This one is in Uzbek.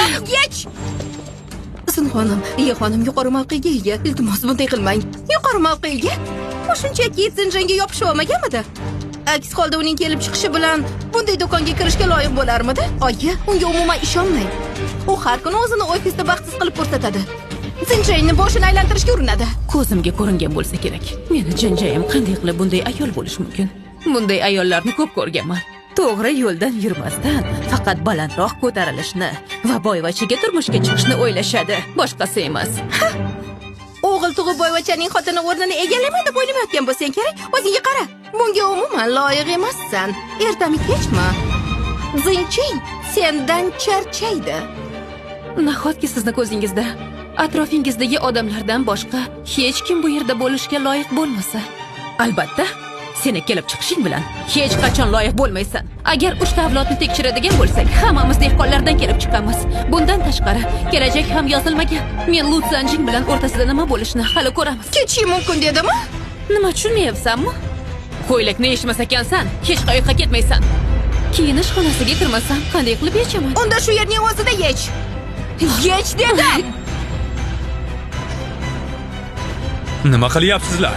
Tezroq yech! Sin xonim, Ye xonim yuqori mavqega ega. Iltimos, bunday qilmang. Yuqori mavqega? U shunchaki Zinjanga yopishib olmaganmidi? Aks holda uning kelib chiqishi bilan bunday do'konga kirishga loyiq bo'larmidi? Oyi, unga umuman ishonmang. U har kuni o'zini ofisda baxtsiz qilib ko'rsatadi. Zinjayni boshini aylantirishga urinadi. Ko'zimga ko'ringan bo'lsa kerak. Meni janjayim qanday qilib bunday ayol bo'lishi mumkin? Bunday ayollarni ko'p ko'rganman. To'g'ri yo'ldan yurmasdan faqat balandroq ko'tarilishni va boyvachaga turmushga chiqishni o'ylashadi. Boshqasi emas. O'g'il tug'ib boyvachchaning xotini o'rnini egallamay deb o'ylamayotgan bo'lsang kerak. O'zingga qara. Bunga umuman loyiq emassan. Ertami kechmi? Zinching sendan charchaydi. Nahotki sizni ko'zingizda atrofingizdagi odamlardan boshqa hech kim bu yerda bo'lishga loyiq bo'lmasa? Albatta, seni kelib chiqishing bilan hech qachon loyiq bo'lmaysan. Agar uchta avlodni tekshiradigan bo'lsak, hammamiz dehqonlardan kelib chiqamiz. Bundan tashqari, kelajak ham yozilmagan. Men Lu Sanjing bilan o'rtasida nima bo'lishini hali ko'ramiz. Ketishing mumkin dedimi? Nima tushunmayapsanmi? Ko'ylakni yechmas ekansan, hech qayoqqa ketmaysan. Kiyinish xonasiga kirmasam, qanday qilib yechaman? Unda shu yerning o'zida yech. Yech dedim. Nima qilyapsizlar?